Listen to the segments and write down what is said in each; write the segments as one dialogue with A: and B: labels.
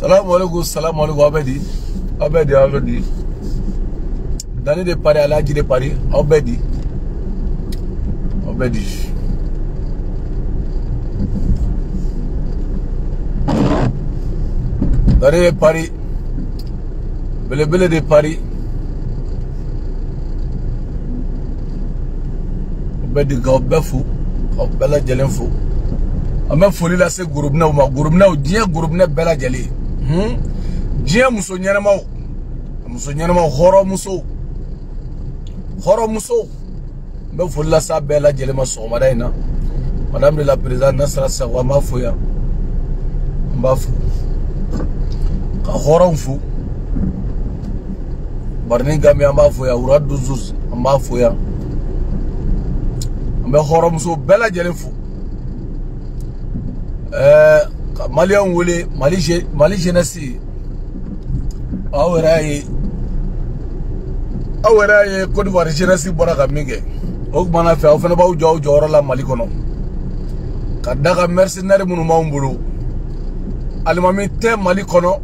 A: Salam alaikum, salam alaikum, Abedi. Abedi, Abedi. Dani de Paris, Aladji de Paris, Abedi. Abedi. Dani de Paris. Belebele de Paris. Abedi Gabefou. Bela Djelenfou. An foli lase gorobinɛw ma, gorobinɛw, diɲɛ gorobinɛ bɛɛ lajɛlen. Diɲɛ muso ɲɛnɛmaw, muso ɲɛnɛmaw, hɔrɔnmusow, hɔrɔnmusow, n bɛ foli lase a bɛɛ lajɛlen ma sɔgɔmada in na. Madame de la présidente Nasra Sago, an b'a fo yan, an b'a fo ka hɔrɔnw fo. Barani Gami, an b'a fo yan. Wura Duzus, an b'a fo yan. An bɛ hɔrɔnmuso bɛɛ lajɛlen fo. Ka maliyɛnw wele, Mali jeunesse, aw yɛrɛ y'a ye, aw yɛrɛ y'a ye Côte d'Ivoire jeunesse bɔra ka min kɛ. O tuma na fɛ, aw fana b'aw jɔ aw jɔyɔrɔ la Mali kɔnɔ, ka da ka mercenaire minnu b'anw bolo. Alimami tɛ Mali kɔnɔ,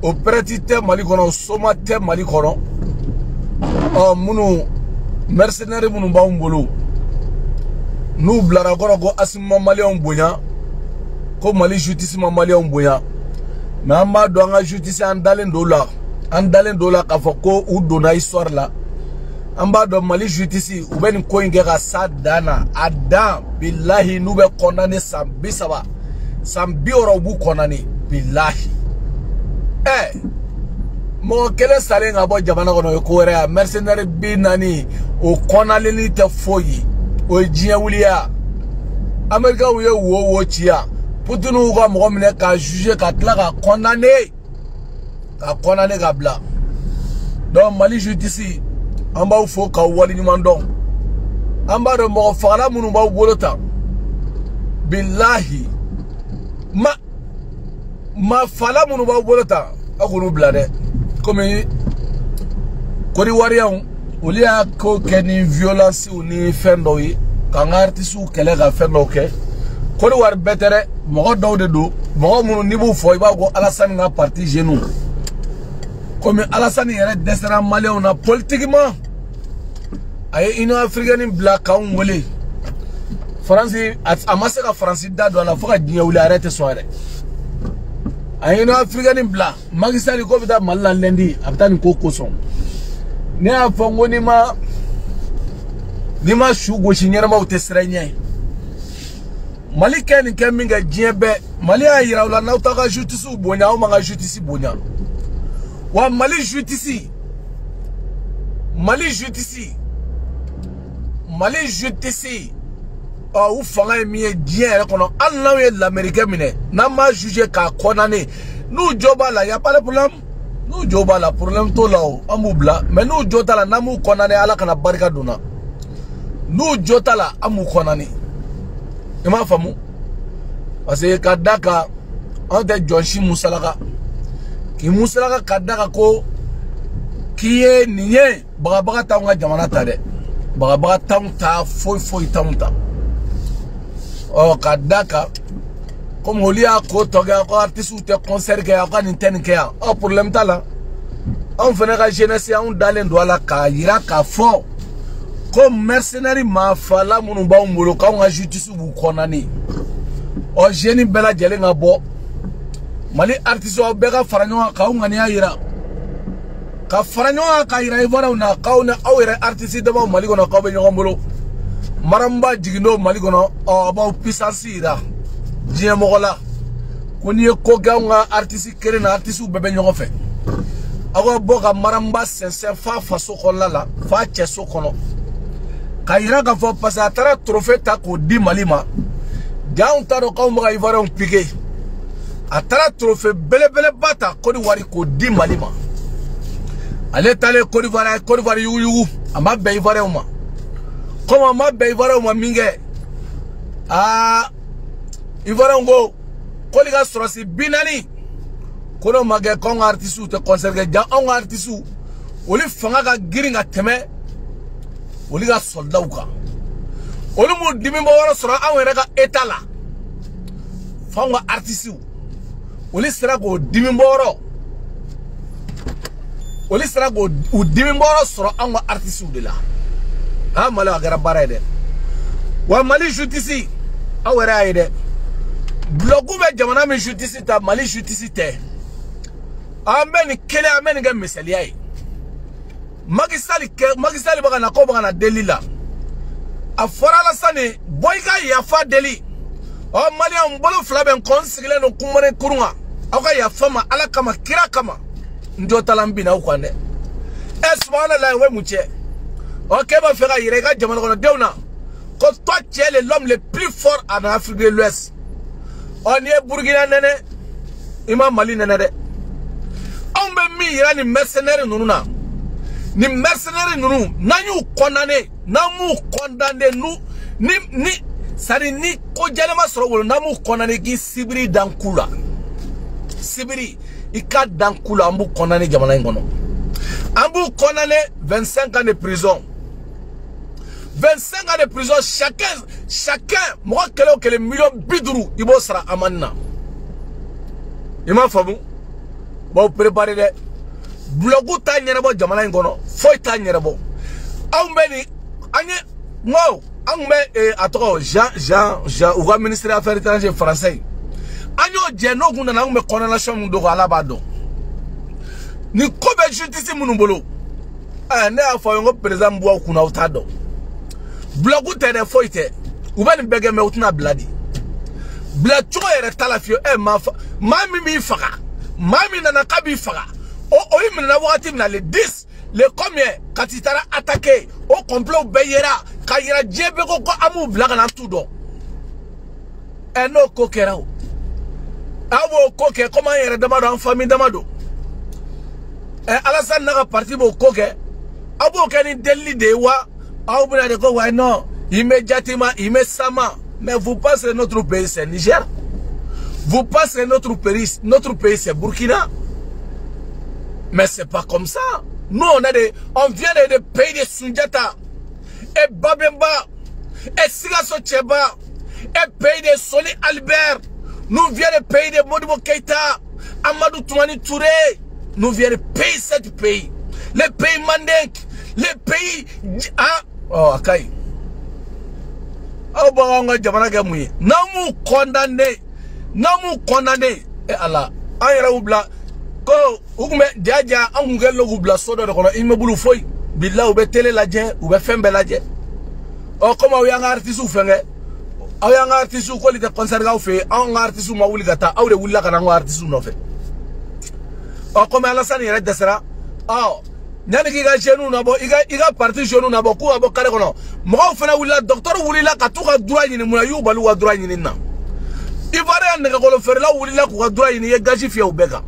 A: o prêtre tɛ Mali kɔnɔ, o soma tɛ Mali kɔnɔ. Ɔ minnu mercenaire minnu b'anw bolo, n'u bilara kɔrɔ ko Asimi ma maliyɛnw bonya, ko Mali justice ma maliyɛnw bonya. Mais an b'a dɔn an ka justice, an dalen don la, an dalen don la k'a fɔ ko u donna histoire la. An b'a dɔn Mali justice, u bɛ nin ko in kɛ ka s'a dan na, a dan bilahi. N'u bɛ condamné san 30, san 60, u b'u condamné bilahi. Ɛ mɔgɔ kelen salen ka bɔ jamana kɔnɔ, o ye ko wɛrɛ ye. Mercenaire 40, o condamné tɛ foyi ye, o ye diɲɛ wuli ya. Américains ye wo ci yan, Poutine y'u ka mɔgɔ minɛ k'a juger, ka tila ka condamné, ka condamné ka bila. Donc Mali justice, an b'aw fo k'aw waleɲuman dɔn. An b'a dɔn mɔgɔ fagala minnu b'aw bolo tan, bilahi, ma fala minnu b'aw bolo tan, aw k'olu bila dɛ. Komi Côte d'Ivoiriens, olu y'a ko kɛ ni violence ni fɛn dɔw ye, k'an ka artistes kɛlɛ ka fɛn dɔw kɛ. Côte d'Ivoire bɛɛ tɛ dɛ, mɔgɔ dɔw de don, mɔgɔ minnu n'i b'u fɔ, i b'a ko Alassane ka parti jeune. Komi Alassane yɛrɛ dɛsɛra maliyɛnw na politiquement, a ye Union africaine bila k'anw wele. Faransi, a ma se ka Faransi da don a la fo ka diɲɛ wuli, a yɛrɛ tɛ sɔn yɛrɛ. A ye Union africaine bila, Macky Sall ko bɛ taa Mali la lundi, a bɛ taa nin ko kosɔn. Ne y'a fɔ n ko n'i ma su gosi, ɲɛnamaw tɛ siran i ɲɛ. Mali kɛ nin kɛ min kɛ diɲɛ bɛɛ, Mali y'a yira u la n'aw t'aw ka justice bonya, aw m'an ka justice bonya. Wa Mali justice, Mali justice, Mali justice, ɔ u fanga ye min ye diɲɛ yɛrɛ kɔnɔ, hali n'aw ye l'Américain minɛ, n'an m'a jugé k'a condamné, n'u jo b'a la, y a pas de problème. N'u jo b'a la, problème t'o la o, an b'u bila. Mais n'u jo t'a la, n'an m'u condamné, Ala kana barika don na. N'u jo t'a la, an b'u condamné. I m'a faamu? Parce que ka da kan, anw tɛ jɔn si musalaka. K'i musalaka ka da kan ko k'i ye nin ye, bagabaga t'anw ka jamana ta dɛ. Bagabaga t'anw ta, foyi foyi t'anw ta. Ɔ ka da kan, komi olu y'a ko tɔ kɛ, ko artistes tɛ concert kɛ yan, ka nin tɛ nin kɛ yan. Ɔ problème t'a la. Anw fana ka jeunesse, anw dalen don a la k'a yira k'a fɔ ko mercenaire maa fala minnu b'anw bolo, k'anw ka justice b'u condamné. Ɔ jeune bɛɛ lajɛlen ka bɔ, Mali artistes, aw bɛɛ ka fara ɲɔgɔn kan k'aw ŋaniya yira, ka fara ɲɔgɔn kan k'a yira Ivoiriens na k'aw ni aw yɛrɛ artiste damaw Mali kɔnɔ, k'aw bɛ ɲɔgɔn bolo. Maramba jigin don Mali kɔnɔ, ɔ aw b'aw puissance yira diɲɛ mɔgɔ la ko n'i ye ko kɛ anw ka artiste kelen na, artistes bɛɛ bɛ ɲɔgɔn fɛ. Aw ka bɔ ka Maramba sɛnsɛn f'a faso kɔnɔna la, f'a cɛso kɔnɔ, k'a yira k'a fɔ parce que a taara trophée ta k'o di Mali ma. Ja anw t'a dɔn k'anw bɛ ka Ivoiriens piquer. A taara trophée belebeleba ta Côte d'Ivoire k'o di Mali ma. Ale taalen Côte d'Ivoire, a ye Côte d'Ivoire yuguyugu, a ma bɛn Ivoiriens ma. Komi a ma bɛn Ivoiriens ma min kɛ, aa Ivoiriens ko k'olu ka sɔrɔsi 40, ko n'o ma kɛ k'anw ka artistes tɛ concert kɛ. Ja anw ka artistes, olu fanga ka girin ka tɛmɛ olu ka soldats kan. Olu m'u dimi bɔ yɔrɔ sɔrɔ anw yɛrɛ ka état la, f'anw ka artistes. Olu sera k'o dimi bɔyɔrɔ, olu sera k'o dimi bɔyɔrɔ sɔrɔ anw ka artistes de la. Ah, Mali a kɛra baara ye dɛ. Wa Mali justice, aw yɛrɛ y'a ye dɛ. Bloc bɛ jamana min justice ta, Mali justice tɛ. An bɛ nin kelen, an bɛ nin kɛ misaliya ye. Macky Sall kɛ, Macky Sall bɛ ka na, ko bɛ ka na deli la. A fɔra Alassane bɔ i ka yafa deli. Ɔ Maliyɛnw, bolo fila bɛ n kɔ, n sigilen don kunmɔni kurun kan. Aw ka yafa ma Ala kama, kira kama. N jɔ ta la, n binna aw kan dɛ. Ɛ subahanallahi, o bɛ mun cɛ? Ɔ k'e b'a fɛ ka yira i ka jamana kɔnɔdenw na ko toi tu es l'homme le plus fort en Afrique de l'Ouest. Ɔ n'i ye Burukina nɛnɛ, i ma Mali nɛnɛ dɛ. Anw bɛ min yira nin mercenaires ninnu na, nin mercenaires ninnu, n'an y'u condamné, n'an m'u condamné, n'u ni ni c'est-à-dire ni ko jɛlen ma sɔrɔ u bolo, n'an m'u condamné k'i sibiri dan ku la, sibiri i ka dan ku la, an b'u condamné jamana in kɔnɔ. An b'u condamné 25 ans de prison. 25 ans de prison chacun, chacun, mɔgɔ kelen o kelen 50 million i b'o sara amende na. I m'a faamu? B'aw préparé dɛ. Bloc t'a ɲɛnabɔ jamana in kɔnɔ, foyi t'a ɲɛnabɔ. Anw bɛ nin, an ye n ko an kun bɛ a tɔgɔ Jean u ka ministre des affaires étrangères français, an y'o jɛ n'o kun nana, an kun bɛ condamnation min don, Ala b'a dɔn. Nin ko bɛ justice minnu bolo, ɛ ne y'a fɔ aw ye n ko président b'u aw kunna, aw t'a dɔn. Bloc tɛ dɛ, foyi tɛ. U bɛ nin bɛɛ kɛ, mɛ u tɛna bila de. Bila cogo yɛrɛ t'a la fiyewu. Ɛ maa fa, maa min b'i faga, maa min nana k'a b'i faga, o y'i minɛna wagati min na, le 10, le combien, ka t'i taara attaquer, o complot bɛɛ yera ka yira diɲɛ bɛɛ ko an b'u bila ka na, an t'u dɔn. Ɛ n'o ko kɛra o, aw b'o ko kɛ komi an yɛrɛ dama don, an famille dama don. Ɛ Alassane n'a ka parti b'o ko kɛ, aw b'o kɛ ni delili de ye wa? Aw bɛna de ko ouais non, immédiatement, immédiatement. Mais vous pensez que notre pays c'est Niger? Vous pensez que notre pays c'est Burkina? Mais c'est pas comme ça. Nous on a des, on vient des pays de Sundiata et Babemba et Sikasso Tcheba et pays de Soli Albert. Nous vient des pays de Modibo Keïta, Amadou Toumani Touré. Nous vient des pays, sept pays. Les pays Mandingue, les pays. Ah, oh, Akai. Aw b'anw ka jamana kɛ mun ye? N'an m'u condamné, n'an m'u condamné, e Ala, an yɛrɛ y'u bila ko u tun bɛ jaja, an kun kɛlen don k'u bila so dɔ de kɔnɔ, immeuble foyi bilahi, u bɛ télé lajɛ, u bɛ fɛn bɛɛ lajɛ. Ɔ komi aw y'an ka artistes fɛnkɛ, aw y'an ka artistes k'olu tɛ concert k'aw fɛ yen, anw ka artistes ma wuli ka taa, aw de wulila ka na an ka artistes nɔfɛ. Ɔ komi Alassane yɛrɛ dɛsɛra, ɔ yanni k'i ka jeunes nabɔ, i ka parti jeunes nabɔ k'u ka bɔ carré kɔnɔ, mɔgɔw fana wulila, docteur wulila ka t'u ka droit ɲini. Mun na i y'u bali u ka droit ɲini na? Ivoirien nɛgɛkolo feerelaw wulila k'u ka droit ɲini, i ye gazi fiyɛ u bɛɛ kan.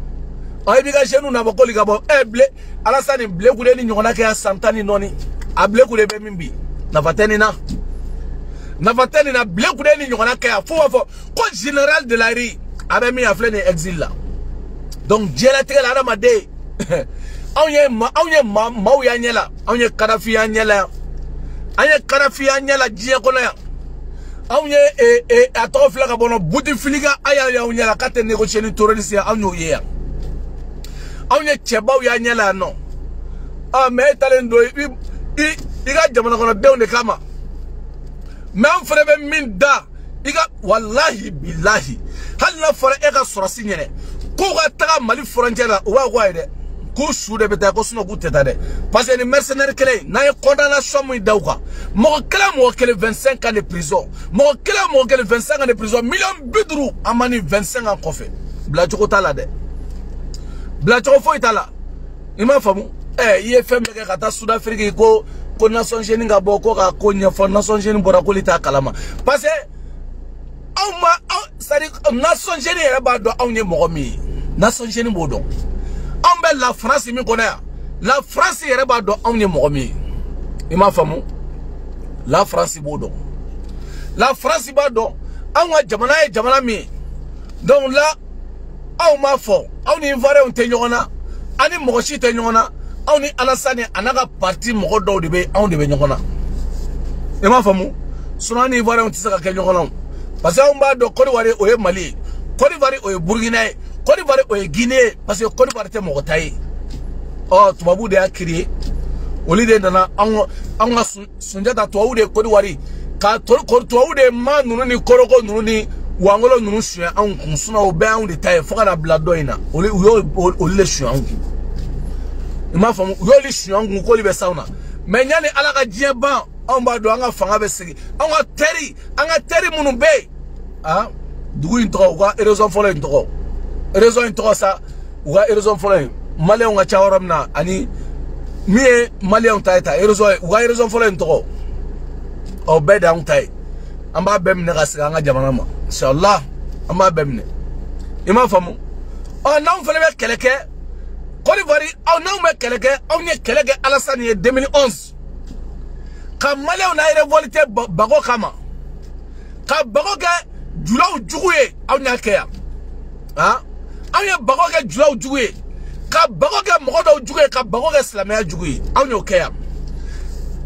A: Ɔ i b'i ka jeunes nabɔ k'olu ka bɔ. Ɛ bile Alassane Blé Goudé ni ɲɔgɔnna kɛ yan san tan ni nɔɔni, a Blé Goudé bɛ min bi, nafa tɛ nin na, nafa tɛ nin na. Blé Goudé ni ɲɔgɔnna kɛ yan fo b'a fɔ ko général de la rue, a bɛ min, a filɛ nin ye exil la. Donc diɲɛlatigɛ la, adamaden, anw ye ma maaw y'an ɲɛ la, anw ye Kadafi y'an ɲɛ la yan, an ye Kadafi y'an ɲɛ la diɲɛ kɔnɔ yan, anw ye a tɔgɔ filɛ ka bɔ nɔ, Butifilika, a y'a y'anw ɲɛ la k'a tɛ négocier ni terroriste ye, anw y'o ye yan, anw ye cɛbaw y'an ɲɛ la yan nɔ. Ah, mais e talen don i ka jamana kɔnɔdenw de kama, mais an fana bɛ min da i ka, walahi bilahi, hali n'a fɔra e ka sɔrɔsi ɲɛnɛ k'u ka taga Mali frontière la, u b'a fɔ ko ayi dɛ, k'u su de bɛ taa ko sinon k'u tɛ taa dɛ, parce que ni mercenaire kelen n'an ye condamnation min da u kan, mɔgɔ kelen mɔgɔ kelen 25 ans de prison, mɔgɔ kelen mɔgɔ kelen 25 ans de prison, 50 million amende 25 ans kɔfɛ, bilacogo t'a la dɛ, bilacogo foyi t'a la. I m'a faamu? Ɛ i ye fɛn bɛɛ kɛ ka taa Sud-Afrique ko Nations Unies ka bɔ ko ka ko ɲɛfɔ, Nations Unies bɔra k'olu t'a kalama, parce que anw ma anw, c'est à dire Nations Unies yɛrɛ b'a dɔn anw ye mɔgɔ min ye, Nations Unies b'o dɔn. Anw bɛ la France min kɔnɔ yan, la France yɛrɛ b'a dɔn anw ye mɔgɔ min ye. I m'a faamu? La France b'o dɔn, la France b'a dɔn anw ka jamana ye jamana min ye. Donc là, aw m'a fɔ aw ni Ivoiriens tɛ ɲɔgɔn na, an ni mɔgɔ si tɛ ɲɔgɔn na, aw ni Alassane a n'a ka parti mɔgɔ dɔw de bɛ, anw de bɛ ɲɔgɔn na. I m'a faamu? Sinon an ni Ivoiriens tɛ se ka kɛ ɲɔgɔn na, parce que anw b'a dɔn Côte d'Ivoire o ye Mali ye, Côte d'Ivoire o ye Burkina ye. Côte d'Ivoire o ye Guinée parce que Côte d'Ivoire tɛ mɔgɔ ta ye. Ɔ tubabu de y'a créé, olu de nana anw ka Sunjata. Tubabu de ye Côte d'Ivoire ka tubabu de ma ninnu ni Koroko ninnu ni Wangolo ninnu suɲɛ anw kun. Sinon o bɛɛ y'anw de ta ye fo ka na bila dɔ in na. Olu u y'o olu de suɲɛ anw kun, i m'a faamu? U y'olu suɲɛ anw kun k'olu bɛ s'anw na. Mais yanni Ala ka diɲɛ ban, anw b'a dɔn an ka fanga bɛ segin an ka teri, an ka teri minnu bɛ yen. Ah, dugu in tɔgɔ, u ka région fɔlɔ in tɔgɔ, région in tɔgɔ sa, u ka région fɔlɔ in, maliyɛnw ka ca yɔrɔ min na, ani min ye maliyɛnw ta ye ta région ye, u ka région fɔlɔ in tɔgɔ, ɔ bɛɛ de y'anw ta ye. An b'a bɛɛ minɛ ka segin an ka jamana ma, inshallah, an b'a bɛɛ minɛ, i m'a faamu? Ɔ n'anw fana bɛ kɛlɛ kɛ Côte d'Ivoire, aw n'anw bɛ kɛlɛ kɛ, anw ye kɛlɛ kɛ Alassane ye 2011 ka maliyɛnw n'a révolté Bago kama, ka Bago kɛ julaw jugu ye. Anw y'a kɛ yan, han, anw ye Bago kɛ julaw jugu ye, ka Bago kɛ mɔgɔ dɔw jugu ye, ka Bago kɛ silamɛya jugu ye. Anw y'o kɛ yan.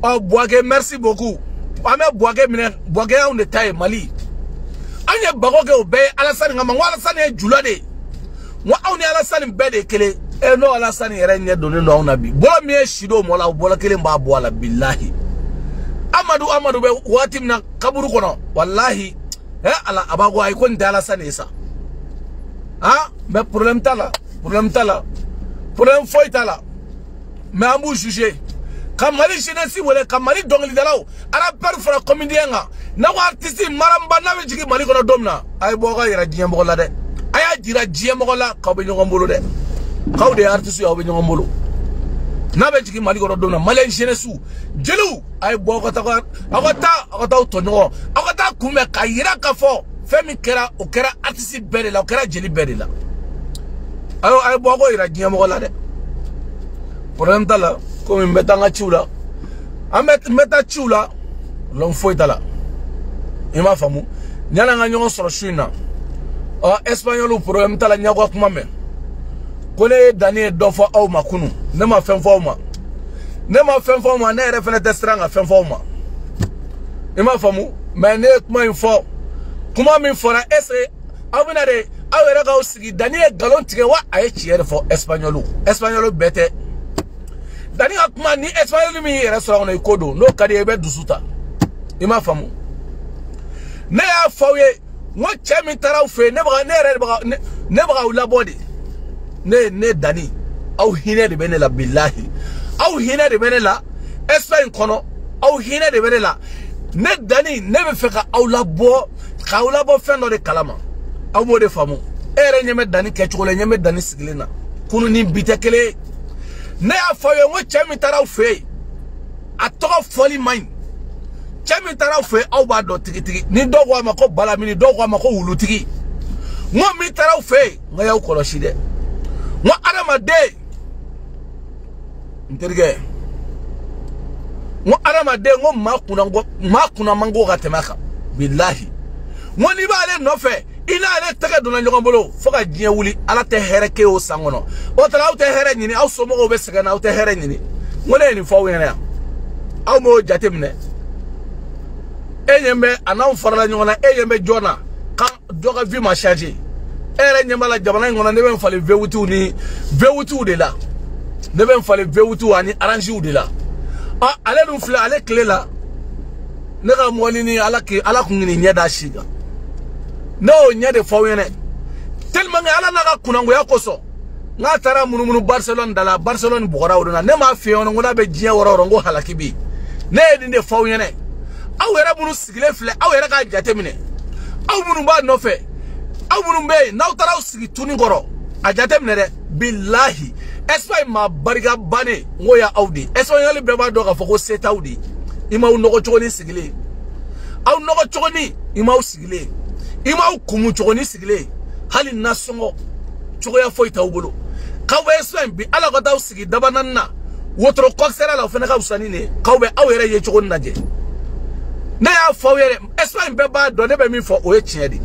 A: Ɔ Bouaké, merci beaucoup. An bɛ Bouaké minɛ, Bouaké y'anw de ta ye Mali. Anw ye Bago kɛ o bɛɛ ye Alassane kama. N ko Alassane ye jula de ye, n ko aw ni Alassane bɛɛ de ye kelen. E n'o Alassane yɛrɛ ɲɛ donnen don anw na bi, bolo min ye si don mɔgɔ la, o bolo kelen b'a bɔ a la. Bilahi, Amadu bɛ waati min na kaburu kɔnɔ, walahi, ɛ Ala, a b'a ko ayi, ko nin tɛ Alassane ye sa. Ah, mais problème t'a la, problème t'a la, problème foyi t'a la. Mais an b'u juger ka Mali jeunesse wele, ka Mali dɔnkilidalaw, rappeur fara comédien kan, n'a ko artiste maramba n'a bɛ jigin Mali kɔnɔ don min na, a ye bɔ aw ka yira diɲɛ mɔgɔ la dɛ. A y'a jira diɲɛ mɔgɔ la k'aw bɛ ɲɔgɔn bolo dɛ, k'aw de ye artiste ye, aw bɛ ɲɔgɔn bolo. N'a bɛ jigin Mali kɔnɔ don min na, Malien jeunesse, jeliw, a ye bɔ aw ka taa, aw ka taa, aw ka taa aw tɔɲɔgɔn, aw ka taa kunbɛn k'a yira k'a fɔ fɛn min kɛra, o kɛra artiste bɛɛ de la, o kɛra jeli bɛɛ de la. A ye bɔ aw k'o yira diɲɛ mɔgɔ la dɛ. Problème t'a la, komi n bɛ taa n ka ciw la, an bɛ n bɛ taa ciw la, problème foyi t'a la, i m'a faamu? Yanni an ka ɲɔgɔn sɔrɔ su in na, ɔ espagnol, problème t'a la. N y'aw ka kuma mɛn ko ne ye danni ye dɔ fɔ aw ma kunun. Ne ma fɛn fɔ aw ma, ne ma fɛn fɔ aw ma. Ne yɛrɛ fɛnɛ tɛ siran ka fɛn fɔ aw ma, i m'a faamu? Mais ne ye kuma in fɔ, kuma min fɔra, est ce que aw bɛna de aw yɛrɛ k'aw sigi danni ye nkalon tigɛ wa a ye tiɲɛ de fɔ? Espagnol, espagnol bɛɛ tɛ danni ka kuma. Ni espagnol min y'i yɛrɛ sɔrɔ a kɔnɔ, i ko don n'o ka di ye, i bɛ dusu ta, i m'a faamu? Ne y'a fɔ aw ye n ko cɛ min taara aw fɛ yen, ne bɛ ka ne yɛrɛ de bɛ ka ne bɛ k'aw labɔ de. Ne danni, aw hinɛ de bɛ ne la, bilahi, aw hinɛ de bɛ ne la Espagne kɔnɔ, aw hinɛ de bɛ ne la. Ne danni, ne bɛ fɛ ka aw labɔ, k'aw labɔ fɛn dɔ de kalama, aw b'o de faamu. E yɛrɛ ɲɛ bɛ danni kɛcogo la, ɲɛ bɛ danni sigilen na kunun ni bi tɛ kelen ye. Ne y'a fɔ aw ye n ko cɛ min taara aw fɛ yen, a tɔgɔ fɔli man ɲi. Cɛ min taara aw fɛ yen, aw b'a dɔn tigitigi. Ni dɔw ko a ma ko balamini, dɔw ko a ma ko wulutigi. N ko min taara aw fɛ yen, n ko y'aw kɔlɔsi dɛ. N ko adamaden, n terikɛ, n ko adamaden, n ko maa kunna man go ka tɛmɛ a kan, bilahi. N ko n'i b'ale nɔfɛ, i n'ale tɛgɛ donna ɲɔgɔn bolo fo ka diɲɛ wuli, Ala tɛ hɛrɛ k'e o san kɔnɔ. O taara, aw tɛ hɛrɛ ɲini, aw somɔgɔw bɛ sɛgɛn na, aw tɛ hɛrɛ ɲini. N ko ne ye nin fɔ aw ɲɛna yan, aw m'o jate minɛ. E ɲɛ bɛ a n'anw farala ɲɔgɔn na, e ɲɛ bɛ jɔn na kan dɔ ka vie ma changer? E yɛrɛ ɲɛ b'a la jamana in kɔnɔ, ne bɛ n falen V8 ni V8 de la, ne bɛ n falen V8 ani Orange de la. Ɔ ale dun filɛ, ale tile la, ne ka mɔni ni Ala k'i Ala kun nin ɲɛ da si kan, ne y'o ɲɛ de fɔ aw ɲɛna. Tellement que Ala n'a ka kunnangoya kosɔn, n k'a taara munumunu Barcelone da la, Barcelone bɔgɔra o de la. Ne m'a f'i ɲɛna ko n'a bɛ diɲɛ yɔrɔ o yɔrɔ, n ko halaki bɛ yen. Ne ye nin de fɔ aw ɲɛna. Aw yɛrɛ minnu sigilen filɛ, aw yɛrɛ k'a jateminɛ, aw minnu b'a nɔfɛ, aw minnu bɛ yen, n'aw taara aw sigi tuni kɔrɔ, a jateminɛ dɛ. Bilahi, Espagne maa barika bannen, n ko y'aw de ye. Espagnol bɛɛ b'a dɔn k'a fɔ ko se t'aw de ye. I m'aw nɔgɔ cogonin sigilen, aw nɔgɔ cogonin, i m'aw sigilen, i m'aw kumu cogonin sigilen, hali nasɔngɔ cogoya foyi t'aw bolo. K'aw bɛ Espagne bi, ala ka t'aw sigi dabanani na wotoro kɔkisɛra la, o fana ka fisa ni nin ye. K'aw bɛ aw yɛrɛ ye cogo lajɛ. Ne y'a fɔ aw ye, Espagne bɛɛ b'a dɔn ne bɛ min fɔ, o ye tiɲɛ de ye.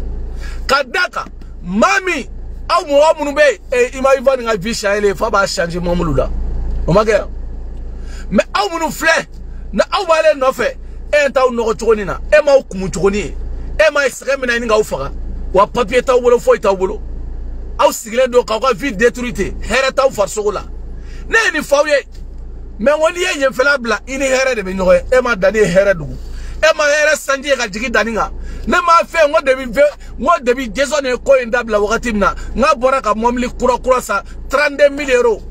A: Ka d'a kan maa min, aw mɔgɔ minnu bɛ yen, i ma Ivan ka vie changer f'a b'a changer mɔmulu la, o ma kɛ yan. Mais aw minnu filɛ na, aw b'ale nɔfɛ, e t'aw nɔgɔ cogonin na, e m'aw kumu cogonin ye, e m'a sɛgɛn minɛ ni k'aw faga, wa papier t'aw bolo, foyi t'aw bolo. Aw sigilen don k'aw ka vie détruite hɛrɛ t'aw farisogo la. Ne ye nin f'aw ye mais n ko n'i ye yenfɛla bila i ni hɛrɛ de bɛ ɲɔgɔn ye. E ma danni ye hɛrɛ dugu, e ma hɛrɛ sanji ye ka jigin danni kan. Ne m'a fɛ n ko depuis n ko depuis Jason ye ko in dabila wagati min na n k'a bɔra ka mɔbili kura kura san 32 000 euros.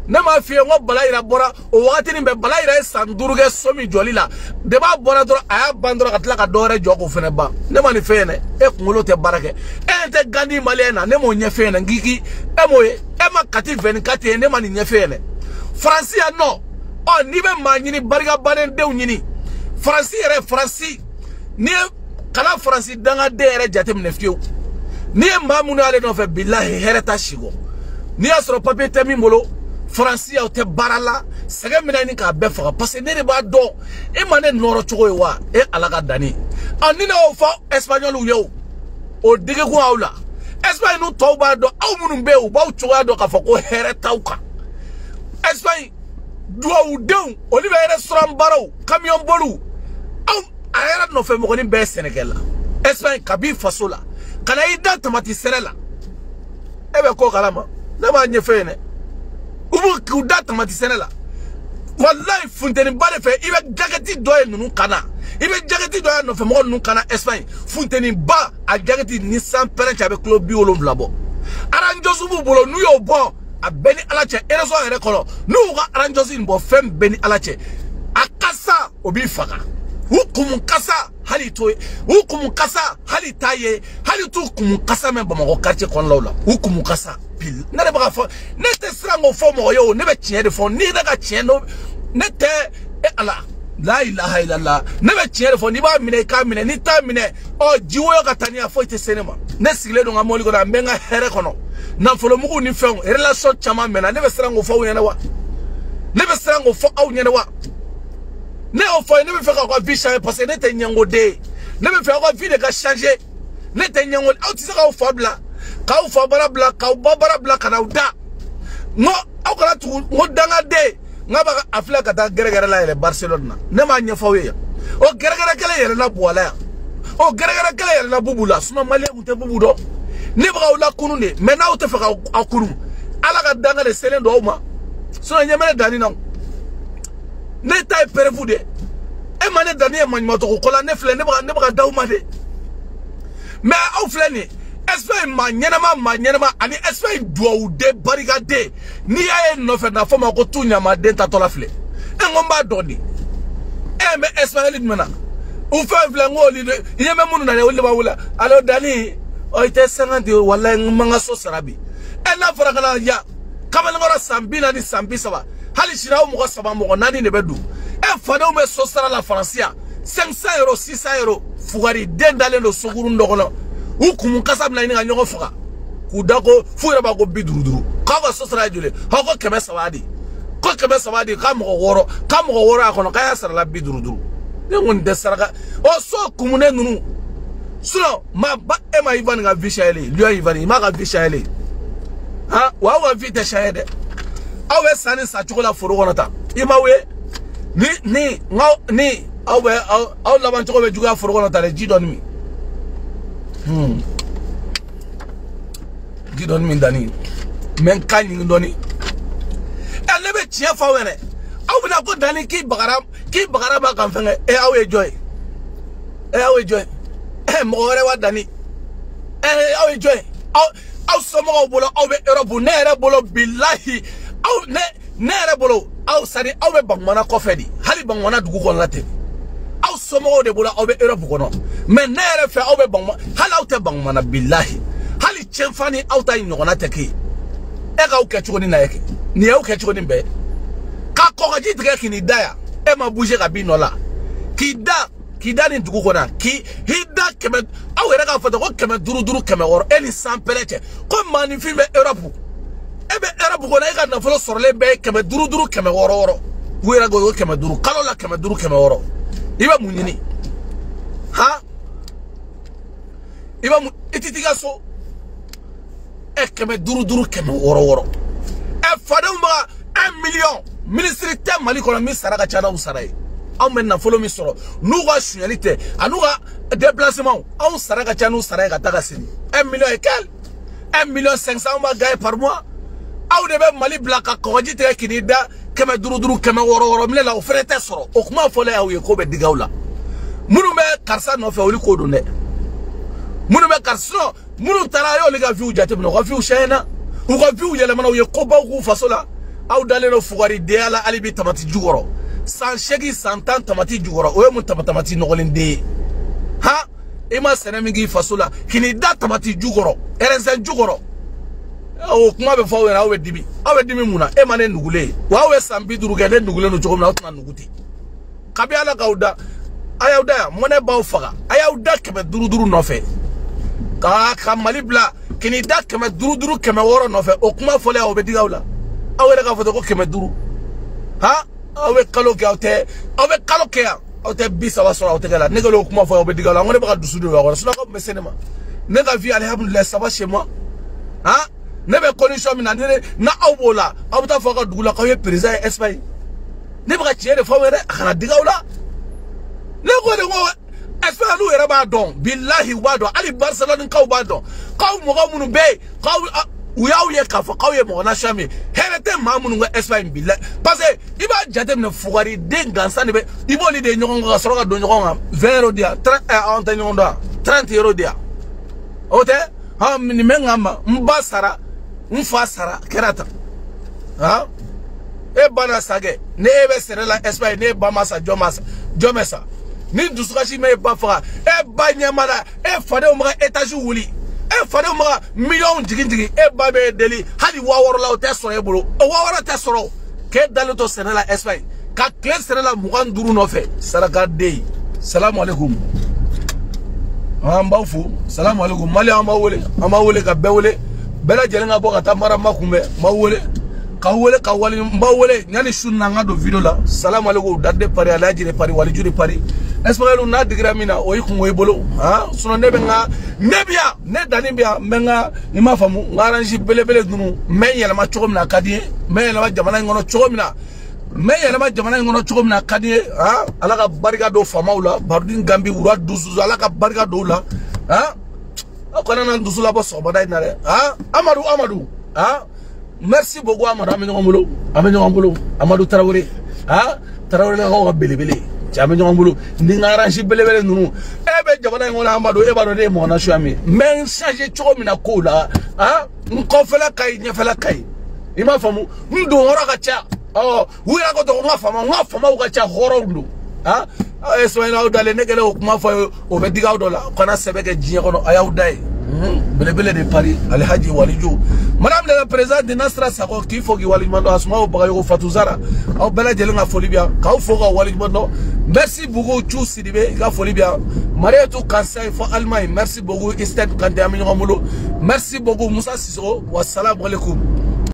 A: Ne m'a f'i ye n ko Balayira bɔra o wagati nin bɛɛ. Balayira ye san 5 kɛ so min jɔli la, depuis a bɔra dɔrɔn a y'a ban dɔrɔn ka tila ka dɔ wɛrɛ jɔ k'o fɛnɛ ban. Ne ma nin f'e ɲɛna, e kunkolo tɛ baara kɛ. E tɛ Gandhi maliyɛn na, ne m'o ɲɛf'e ɲɛna. N k'i k'i e m'o ye, e ma Kati 24 ye, ne ma nin ɲɛf'e ɲɛna. Faransi yan nɔ, ɔ n'i bɛ maa ɲini barikabaden denw ɲini Faransi yɛrɛ, Faransi n'i ye kana Faransi dangaden yɛrɛ jateminɛ fiyewu. N'i ye maa minnu y'ale nɔfɛ, bilahi hɛrɛ t'a si kɔ. N'i y'a sɔrɔ papiye tɛ min bolo, Faransi aw tɛ baara la, sɛgɛn bɛna ɲini k'a bɛɛ faga. Parce que ne de b'a dɔn e ma ne nɔrɔ cogo ye wa, e Ala ka danni. Ɔ ni ne y'o fɔ Espagnol ye o, o digi kun aw la. Espagne n'u tɔw b'a dɔn, aw minnu bɛ yen u b'aw cogoya dɔn k'a fɔ ko hɛrɛ t'aw kan. Espagne duwawudenw olu bɛ restaurant baaraw, camion boliw, aw a yɛrɛ nɔfɛ mɔgɔnin bɛɛ ye sɛnɛkɛla. Espagne kabi faso la ka na i da tamati sɛnɛ la, e bɛ ko kalama, ne b'a ɲɛfɔ yen dɛ. U b'u k'u da tamati sɛnɛ la, walayi funteniba de fɛ i bɛ jakɛti dɔ ye ninnu kan na, i bɛ jakɛti dɔ ye nɔfɛ mɔgɔ ninnu kan na. Espagne funteniba a jakɛti ni san pɛrɛn cɛ a bɛ kilo 70 bɔ. Aranjɔsi b'u bolo, n'u y'o bɔ a bɛɛ ni Ala cɛ réseau yɛrɛ kɔnɔ, n'u y'u ka aranjɔsi nin bɔ fɛn bɛɛ ni Ala cɛ, a kasa o b'i faga. U kumu kasa hali t'o ye, u kumu kasa hali t'a ye, hali t'u kumu kasa mɛn Bamakɔ quartier kɔnɔnaw la, u kumu kasa pile. Ne de bɛ k'a fɔ, ne tɛ siran k'o fɔ mɔgɔ ye o, ne bɛ tiɲɛ de fɔ. Ni ne ka tiɲɛ don, ne tɛ e Ala la ilaha illallah, ne bɛ tiɲɛ de fɔ. N'i b'a minɛ i k'a minɛ, n'i t'a minɛ ɔ jiwoyo ka taa ni a foyi tɛ se ne ma. Ne sigilen don n ka mobili kɔnɔ, n bɛ n ka hɛrɛ kɔnɔ, nafolomugu ni fɛnw relation caman mɛnna. Ne bɛ siran k'o fɔ aw ɲɛna wa? Ne bɛ siran k'o fɔ aw ɲɛna wa? Ne y'o fɔ ye, ne bɛ fɛ k'aw ka vie changer parce que ne tɛ ɲɛngoden ye. Ne bɛ fɛ aw ka vie de ka changer. Ne tɛ ɲɛngo, aw tɛ se k'aw fa bila, k'aw fa baara bila, k'aw ba baara bila ka n'aw da. N ko aw kana tugu, n ko dangaden, n k'a b'a a filɛ ka taa gɛrɛgɛrɛ la yɛlɛ Barcelone na. Ne m'a ɲɛfɔ aw ye yan. O gɛrɛgɛrɛ kelen yɛlɛnna Buwala yan, o gɛrɛgɛrɛ kelen yɛlɛnna Bubu la. Sinon maliyɛn kun tɛ Bubu dɔn. Ne bɛ k'aw lakunu de, mais n'aw tɛ fɛ k'aw kunu, Ala ka danga de selen don aw ma. Sinon ɲɛ bɛ ne danni na o. Ne ta ye preuve de. E ma ne danni ye maɲumantɔko ko la, ne filɛ ne bɛ ka d'aw ma de. Mais aw filɛ nin ye, Espagne maa ɲɛnama ani Espagne duwawuden barikaden, n'i y'a ye nɔfɛ n'a fɔ ma ko tu ɲamaden tatɔ la filɛ. E n ko n b'a dɔn de. E bɛ Espagne jumɛn na? U fɛn filɛ n k'olu de ɲɛ bɛ minnu na dɛ, olu de b'a wele alo Dani, ɔ i tɛ 50 walayi n ma n ka so sara bi. E n'a fɔra ka na yan kamalenkɔrɔ san 40 san 30, hali sini aw mɔgɔ 3 mɔgɔ 4 de bɛ don. E fadenw bɛ so sara la Faransi yan 500 euros 600 euros, fugari den dalen don sokurun dɔ kɔnɔ, u kumu kasa bɛna ɲini ka ɲɔgɔn faga k'u da ko f'u yɛrɛ b'a ko 55 k'aw ka so sara ye joli? Aw ko 300 de, ko 300 de, k'a mɔgɔ 6, k'a mɔgɔ 6 y'a kɔnɔ, k'a y'a sara la 55. Ne ko nin tɛ saraka o so kumunen ninnu. Sinon ma ba e ma Ivan ka vie changer, Lion Ivan i m'a ka vie changer han, wa aw ka vie tɛ changer dɛ. Aw bɛ san ni san cogo la foro kɔnɔ tan, i m'aw ye ni ni n ni aw bɛ aw laban cogo bɛ juguya foro kɔnɔ tan dɛ. Ji dɔɔni min, ji dɔɔni min danni, n bɛ n kan ɲigin dɔɔni. Ɛ ne bɛ tiɲɛ fɔ aw ɲɛna, aw bɛna ko danni k'i bagara b'a kan fɛnkɛ. Ɛ aw ye jɔn ye? Ɛ aw ye jɔn ye? Ɛ mɔgɔ wɛrɛ wa danni? Ɛ aw ye jɔn ye? Aw somɔgɔw bolo aw bɛ Europe, ne yɛrɛ bolo bilahi aw ne yɛrɛ bolo aw sari aw bɛ Bankumana kɔfɛ de, hali Bankumana dugu kɔnɔna tɛ. Aw somɔgɔw de bolo aw bɛ Europe kɔnɔ, mais ne yɛrɛ fɛ aw bɛ Bankumana, hali aw tɛ Bankumana bilahi, hali cɛnfa ni aw ta ɲɔgɔnna tɛ kɛ. E k'aw kɛ cogo ni na ye kɛ, nin y'aw kɛ cogo ni bɛɛ ka kɔgɔji tigɛ k'i ni da yan, e ma bouger ka b'i nɔ la, k'i da nin dugu kɔnɔ, k'i da 100, aw yɛrɛ k'a fɔ ten ko 500 500 600, e ni san pɛrɛ cɛ ko maaninfin bɛ Europe, e bɛ Europe kɔnɔ, e ka nafolo sɔrɔlen bɛɛ ye 500 500 600 600, u yɛrɛ ko 500 kalo la 500 600, i bɛ mun ɲini han? I bɛ mun, i ti t'i ka so e 500 500 600 600, e fadenw bɛ ka 1 million ministre tɛ Mali kɔnɔ min sara ka ca n'aw sara ye. Anw bɛ nafolo min sɔrɔ n'u ka sonyali tɛ an'u ka déplacement, anw sara ka ca n'u sara ye ka taa ka segin. 1 million et quel 1 million 500 anw b'a gagner par mois. Aw de bɛ Mali bila ka kɔgɔji tigɛ k'i da 500 500 600 600 minɛ la, o fɛnɛ tɛ sɔrɔ. O kuma fɔlen aw ye k'o bɛ digi aw la. Minnu bɛ karisa nɔfɛ, olu k'o don dɛ. Minnu bɛ karisa, sinon minnu taara, a y'olu ka vie jateminɛ, u ka vie changé, u ka vie yɛlɛmana, u ye kobaw k'u faso la. Aw dalen don fugaridenya la hali bi tamati jukɔrɔ. San 8, san 10 tamati jukɔrɔ, o ye mun tamati nɔgɔlen den ye? Han, i ma sɛnɛ min k'i faso la, k'i da tamati jukɔrɔ, raisin jukɔrɔ. O kuma bɛ fɔ aw ɲɛna, aw bɛ dimi. Aw bɛ dimi mun na? E ma ne nugulen ye wa? Aw ye san 50 kɛ ne nugulen don cogo min na, aw tɛna nugu ten. Kabi Ala k'aw da, a y'aw da yan, mɔnɛ b'aw faga. A y'aw da 500 500 nɔfɛ ka Mali bila k'i da 500 500 600 nɔfɛ. O kuma fɔlen, aw bɛ digi aw la. Aw yɛrɛ k'a fɔ ten ko 500. Han, aw bɛ kalo kɛ, aw tɛ, aw bɛ kalo kɛ yan, aw tɛ 30 sɔrɔ aw tɛgɛ la. Ne kɛlen o kuma fɔ, aw bɛ digi aw la. N ko ne bɛ ka dusu don aw kɔrɔ, sinon aw tun bɛ se ne ma. Ne ka vie, alihamudulilayi, ça va chez moi. Han, ne bɛ condition min na, ne na aw b'o la, aw bɛ taa fɔ aw ka dugu la k'aw ye président ye Espagne. Ne bɛ ka tiɲɛ de fɔ aw ye dɛ, a kana digi aw la. Ne ko de ko Espagne n'u yɛrɛ b'a dɔn, bilahi u b'a dɔn, hali Barcelone kaw b'a dɔn k'aw mɔgɔ minnu bɛ yen, k'aw u y'aw ye k'a fɔ k'aw ye mɔgɔ nasiya min ye, hɛrɛ tɛ maa minnu ka Espagne, bilahi. Parce que i b'a jateminɛ, fugariden gansan de bɛ, i b'olu de ɲɔgɔn kan ka sɔrɔ ka don ɲɔgɔn kan. 20 euros di yan, 30, anw tɛ ɲɔgɔn dɔn yan, 30 euros di yan, o tɛ. Han, nin bɛ n kan ma, n ba sara, n fa sara, kɛra tan. Han, e ba na sa kɛ, ne e bɛ sɛnɛ la Espagne, ne ba ma sa, jɔn ma sa, jɔn bɛ sa? Ni dusukasi ma e ba faga, e ba ɲɛ ma la, e fadenw ma ka étage wuli, e fadenw ma ka miliyɔnw jigin jigin, e ba bɛ deli hali 6000 la, o tɛ sɔrɔ e bolo, o 6000 tɛ sɔrɔ. K'e dalen to sɛnɛ la Espagne, ka tile sɛnɛ la 25 nɔfɛ, saraka den. Salamu aleykum, an b'aw fo. Salamu aleykum Mali, an b'aw wele, an b'aw wele ka bɛɛ wele, bɛɛ lajɛlen ka bɔ ka taa marama kunbɛn. N b'aw wele k'aw wele ka wali, n b'aw wele yanni su na n ka don video la. Salamu aleykum, date de Paris, Alhaji de Paris, Waliju de Paris. Espagnol n'a digira min na, o y'i kungo i bolo. Han, sinon ne bɛ n ka, ne bɛ yan, ne danni bɛ yan, n bɛ n ka, i m'a faamu, n ka orange belebele ninnu, n bɛ n yɛlɛma cogo min na a ka di n ye, n bɛ yɛlɛma jamana in kɔnɔ cogo min na, n bɛ yɛlɛma jamana in kɔnɔ cogo min na a ka di n ye. Han, Ala ka barika don faamaw la, Barudin Gambi wura dusu, Ala ka barika don u la. Han, aw kana na n dusu labɔ sɔgɔmada in na dɛ. Han, Amadu, Amadu, han, merci beaucoup Amadu, an bɛ ɲɔgɔn bolo, an bɛ ɲɔgɔn bolo. Amadu Tarawele, han, Tarawelelakaw ka belebele cɛ, an bɛ ɲɔgɔn bolo ni n ka orange belebele ninnu. E bɛ jamana in kɔnɔ Amadu, e b'a dɔn ne ye mɔgɔ nasuya min ye, n bɛ n changer cogo min na kow la. Han, n kɔfɛla ka ɲi, ɲɛfɛla ka ɲi, i m'a faamu, n don yɔrɔ ka ca. Ɔ, u yɛrɛ ko dɔgɔ, n ka faama, n ka faamaw ka ca, hɔrɔnw don. Han, aw ye sɔn aw dalen, ne kɛlen o kuma fɔ aw ye, o bɛ digi aw dɔ la. Kana sɛbɛ kɛ diɲɛ kɔnɔ, a y'aw da ye. Belebele de Paris, Alhaji Waliju, madame la présidente de Nasra Sako, k'i fo k'i waleɲuman dɔn. Asumaw Bagayogo, Fatou Zara, aw bɛɛ lajɛlen ka foli bɛ yan, k'aw fo ka waleɲuman dɔn. Merci beaucoup Tchou Sidibé, i ka foli bɛ yan. Marietou Kansai fo Allemagne, merci beaucoup. Isted Kante, an bɛ ɲɔgɔn bolo. Merci beaucoup Musa Sissoko, wa salamu alaikum.